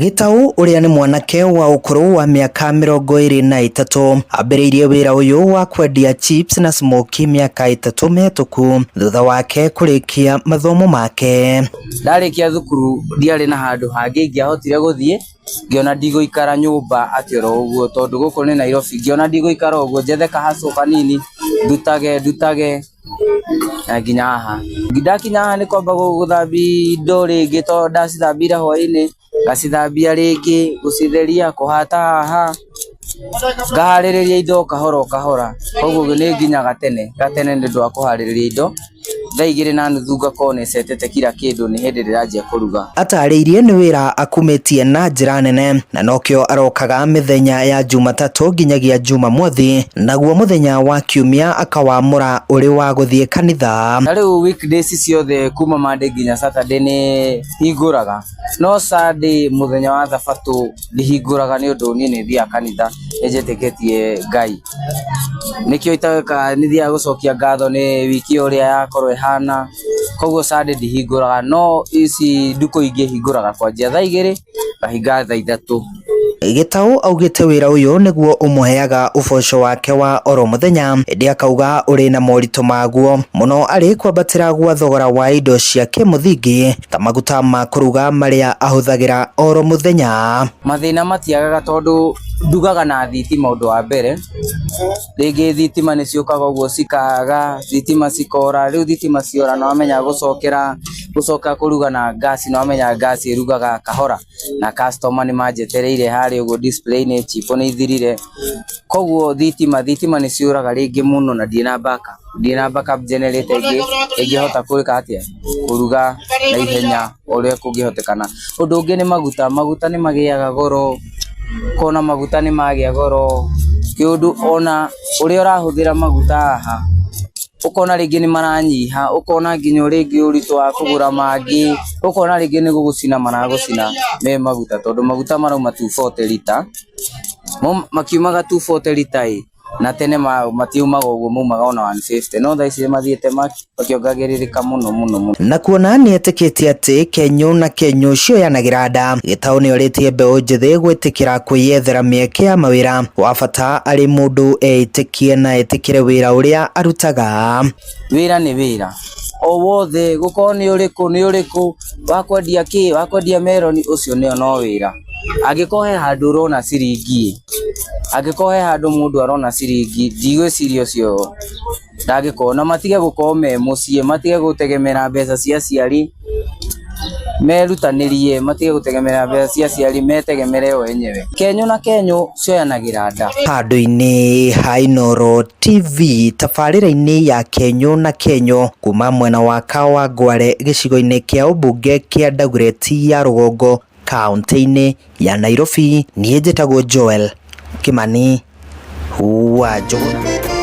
Gĩtaũ ũrĩa nĩ mwanake wa ũkũrũ wa mĩaka 23 ambĩrĩirie wĩra ũyũ wa kwendia chips na smokie mĩaka 3 mĩhĩtũku thutha wake kũrĩkia mathomo make. Ndarĩkia thukuru ndiarĩ na handũ hangĩ ingĩahotire gũthiĩ, ngĩona ndigũikara nyũmba atĩ oro ũguo tondũ gũkũ nĩ Nairobi, ngĩona ndigũikara ũguo njethe ka hustle kanini ndutage ndutage na nginya haha. Ndakinya haha nĩ kwamba gũthambia indo rĩngĩ tondũ ndacithambia hwainĩ, ngacithambia rĩngĩ, gũcitheria, kũhata haha, ngaharĩrĩria indo kahora o kahora, koguo nĩ nginyaga tene, gatene nĩ ũndũ wa kũharĩrĩria indo, thaa 2:30 ngakorwo nĩ cetete kila kĩndũ nĩ hĩndĩ ndĩranjia kũruga. Atarĩirie nĩ wĩra akumĩtie na njĩra nene na nokĩo arokaga mĩthenya ya Jumatatũ nginyagia Jumamothi, naguo mũthenya wa Kiumia akawamũra ũrĩ wa gũthiĩ kanitha. Na rĩu weekdays ciothe kuma Monday nginya Saturday nĩ hingũraga, no Sunday mũthenya wa thabatũ ndihingũraga nĩ ũndũ niĩ nĩ thiaga kanitha, nĩ njĩtĩkĩtie Ngai. Nĩkĩo itekaga nĩ thiaga gũcokia ngatho nĩ wiki ũrĩa yakorwo ĩhana, koguo Sunday ndihingũraga, no ici ndukũ ingĩ hingũraga kwanjia thaa 2 ngahinga thaa 3. Gĩtaũ augĩte wĩra ũyũ nĩguo ũmũheaga ũboco wake wa oro mũthenya, ĩndĩ akauga ũrĩ na moritũ maguo mũno arĩ kwambatĩra gwa thogora wa indo cia kĩmũthingi ta maguta ma kũruga marĩa ahũthagĩra oro mũthenya. Mathĩna matiagaga tondũ ndugaga na thitima ũndũ wa mbere, rĩngĩ thitima nĩ ciũkaga ũguo cikaga, thitima cikora, rĩu thitima ciora nĩ wamenya gũcokera gũcoka kũruga na ngasi nĩ wamenya ngasi ĩrugaga kahora, na customer nĩ manjetereire harĩa ũguo display-inĩ chipo nĩ ithirire, koguo thitima thitima nĩ ciũraga rĩngĩ mũno na ndirĩ na backup, ndirĩ na backup generator ĩngĩ ĩngĩhota gwĩka atĩa, kũruga na ihenya ũrĩa kũngĩhotekana. Ũndũ ũngĩ nĩ maguta, maguta nĩ magĩaga goro, ũkona maguta nĩ magĩa goro, kĩũndũ ona ũrĩa ũrahũthĩra maguta haha, ũkona rĩngĩ nĩ maranyiha, ũkona nginya rĩngĩ ũritũ wa kũgũra mangĩ, ũkona rĩngĩ nĩ gũgũcina maragũcina me maguta, tondũ maguta marauma 240 rita, makiumaga 240 rita ĩ, na tene matiumaga ũguo maumaga ona 150, no thaa ici nĩ mathiĩte makĩongagĩrĩrĩka mũno mũno mũno. Na kuona nĩ etĩkĩtie atĩ kenyũ na kenyũ cioyanagĩra nda, Gĩtaũ nĩ orĩtie mbeũ njĩthĩ gwĩtĩkĩra kwĩyethera mĩeke ya mawĩra, wa bata arĩ mũndũ eĩtĩkie na etĩkĩre wĩra ũrĩa arutaga. Wĩra nĩ wĩra o wothe, gũkorwo nĩ ũrĩkũ nĩ ũrĩkũ, wa kwendia kĩ, wa kwendia meroni, ũcio nĩo no wĩra. Angĩkorwo he handũ ũrona ciringi ĩ, angĩkorwo he handũ mũndũ arona ciringi, ndigwĩciria ũcio ndangĩkorwo, na matige gũkorwo me mũciĩ, matige gũtegemera mbeca cia aciari, merutanĩrie matige gũtegemera mbeca cia aciari, metegemere o enyewe. Kenyũ na kenyũ cioyanagĩra nda. Handũ-inĩ ha Inooro TV tabarĩra-inĩ ya Kenyũ na Kenyũ kuma mwena wa Kawangware gĩcigo-inĩ kĩa ũmbunge kĩa Dagoretti ya rũgongo kaũntĩ-inĩ ya Nairobi, niĩ njĩtagwo Joel Kimani wa Njũgũna.